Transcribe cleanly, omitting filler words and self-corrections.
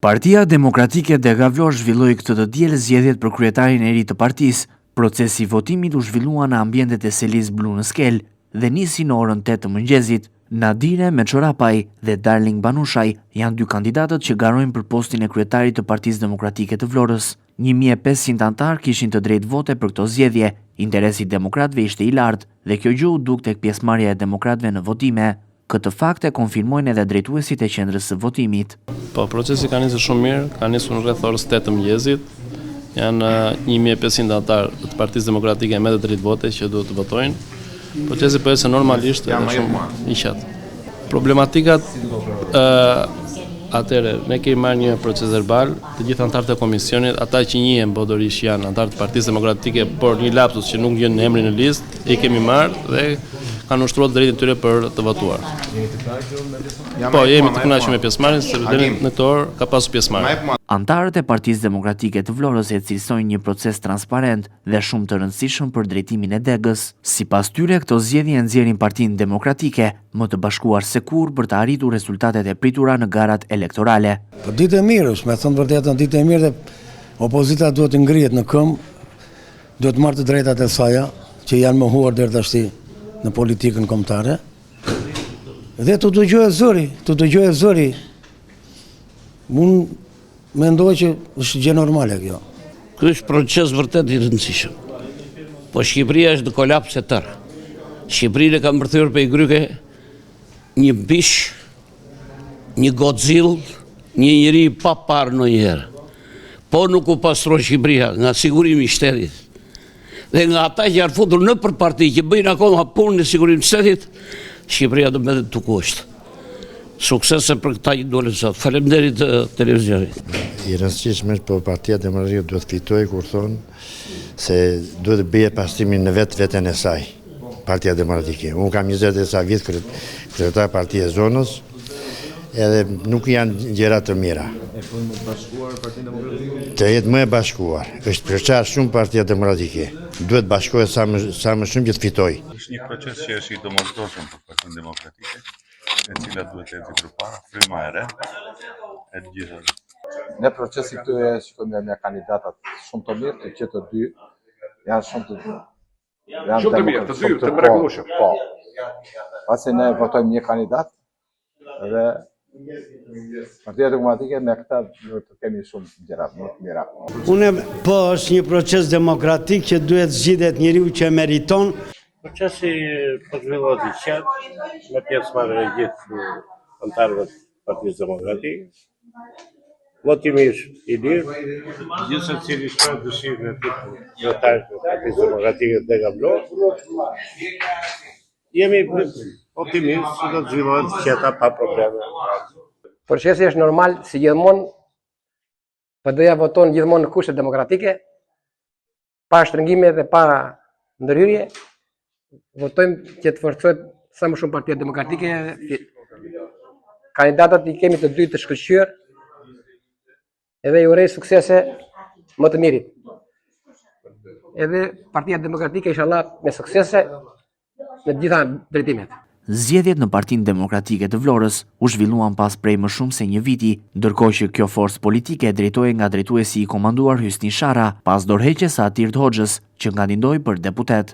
Partia Demokratike Dega Vlorë zhvilloi këtë të diel zgjedhjet për kryetarin e ri të partisë. Procesi i votimit u zhvillua në ambientet e selisë blu në Skelë dhe nisi në orën 8 të mëngjesit. Nadire Meçorapaj dhe Darling Banushaj janë dy kandidatët që garojnë për postin e kryetarit të Partisë Demokratike të Vlorës. 1500 anëtarë kishin të drejtë vote për këto zgjedhje. Interesi i demokratëve ishte i lartë dhe kjo gjë u duk tek pjesëmarrja e demokratëve në votime. Këtë fakt e konfirmojnë edhe drejtuesit e qendrës së votimit. Po, procesi ka nisur shumë mirë, ka nisur në rreth orës 8 të mëngjesit. Janë 1500 anëtarë të Partisë Demokratike me të drejtë vote që duhet të votojnë. Procesi po ecën normalisht edhe shumë i qetë. Problematikat ë atëherë ne kemi marrë një proces verbal, të gjithë anëtarët e komisionit, ata që njihen botërisht janë anëtarë të Partisë Demokratike, por një lapsus që nuk gjen emrin në listë, i kemi marrë dhe kanë ushtruar të drejtën e tyre për të votuar. Jeni të kënaqur me pjesëmarrjen? Po, jemi të kënaqur me pjesëmarrjen, sepse deri në këtë orë ka pasur pjesëmarrje. Anëtarët e Partisë Demokratike të Vlorës e cilësojnë një proces transparent dhe shumë të rëndësishëm për drejtimin e degës. Sipas tyre, këto zgjedhje e nxjerrin Partinë Demokratike më të bashkuar se kurrë për të arritur rezultatet e pritura në garat elektorale. Po ditë e mirë është, me thënë të vërtetën, ditë e mirë dhe opozita duhet të ngrihet në këmbë, Duhet të marrë të drejtat e saja, që janë mohuar deri tashti në politikën kombëtare. Dhe të dëgjohet zëri, të dëgjohet zëri. Unë mendoj që është gjë normale kjo. Ky është proces vërtet i rëndësishëm. Po Shqipëria është në kolaps e tërë. Shqipërinë e ka mbërthyer prej gryke një bishë Një Godzillë, një njeri i paparë ndonjëherë. Po nuk u pastrua Shqipëria nga sigurimi i shtetit dhe nga ata që janë futur nëpër parti që bëjnë akoma punën e sigurimit të shtetit, Shqipëria do mbetet këtu ku është. Suksese për këta që dolën sot. Faleminderit televizionit. I rëndësishëm është po Partia Demokratike duhet të fitojë kur thonë se duhet të bëjë pastrimin në vetveten e saj. Partia Demokratike. Unë kam 20 e sa vjet kryetar partie zonës, edhe nuk janë gjëra të mira. E bën më të bashkuar Partinë Demokratike? Të jetë më e bashkuar. Është përçarë shumë Partia Demokratike. Duhet bashkohet sa më, sa më shumë që të fitojë. Është një proces që është i domosdoshëm për Partinë Demokratike, e cila duhet të ecë përpara, fryma e re, e të gjitha. Ne procesin këtu e shikojmë me kandidatat shumë të mirë, të gjithë të dy janë shumë të Janë shumë të mirë, të dy, të mrekullueshëm. Po. Pasi ne votojmë një kandidat dhe Partia Demokratike me këta duhet të kemi shumë gjëra më të mira. Unë po është një proces demokratik që duhet zgjidhet njeriu që e meriton. Procesi po zhvillohet i qetë, me pjesëmarrjen e gjithë anëtarëve të Partisë Demokratike. Votimi është i lirë, gjithsecili shpreh dëshirën e tij për kryetarin e Partisë Demokratike Dega Vlorë. Jemi optimistë se do të zhvillohet të qeta pa probleme. Procesi është normal si gjithmonë. PD-ja voton gjithmonë në kushte demokratike, pa shtrëngime dhe pa ndërhyrje. Votojmë që të forcohet sa më shumë Partia Demokratike. Kandidatët i kemi të dy të shkëlqyer. Edhe i uroj suksese më të mirit. Edhe Partia Demokratike inshallah me suksese në të gjitha drejtimet. Zgjedhjet në Partinë Demokratike të Vlorës u zhvilluan pas prej më shumë se një viti, ndërkohë që kjo forcë politike drejtohej nga drejtuesi i komanduar Hysni Sharra, pas dorëheqjes së Atird Hoxhës, që kandidoi për deputet.